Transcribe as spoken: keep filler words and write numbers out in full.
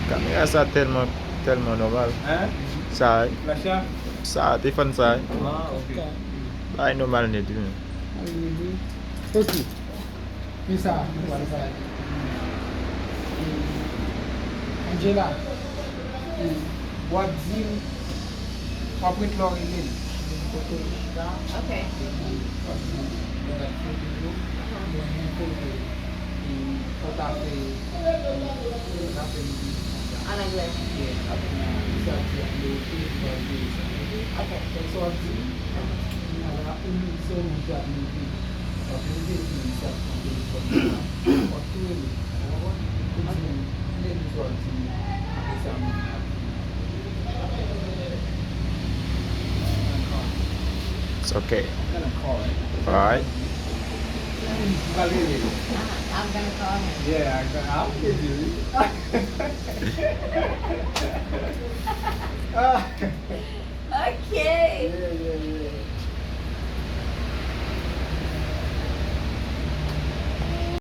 Kamera sa tèlman, tèlman nòmal. Hein? Sa, Flash la? Sa, telefòn sa. Ah, ok. Bagay nòmal nèt, wi. Ok. Men sa, men sa. Angela, w ap di m, w ap ret la w rele m. Ok. W ap di m, mwen gad foto yo, mwen gen foto, e fò w ta fè, e, fò w ta fè li konsa. An anglè. Yeah, apre, sa di anglè, ok, w ap di sa, ok? Ok. Fè sa w ap di m, kounye a la, ou menm, se ou menm ki ap leve. W ap leve epi sa pran telefòn nan. W ap tou rele. Ou konprann? Ou di m, kilè li sou ap di m. Apre sa, mwen ap di m. It's okay. I'm gonna call him. Alright. M pral rele l. I'm gonna call him. Yeah, I, I, I'm busy. Ah.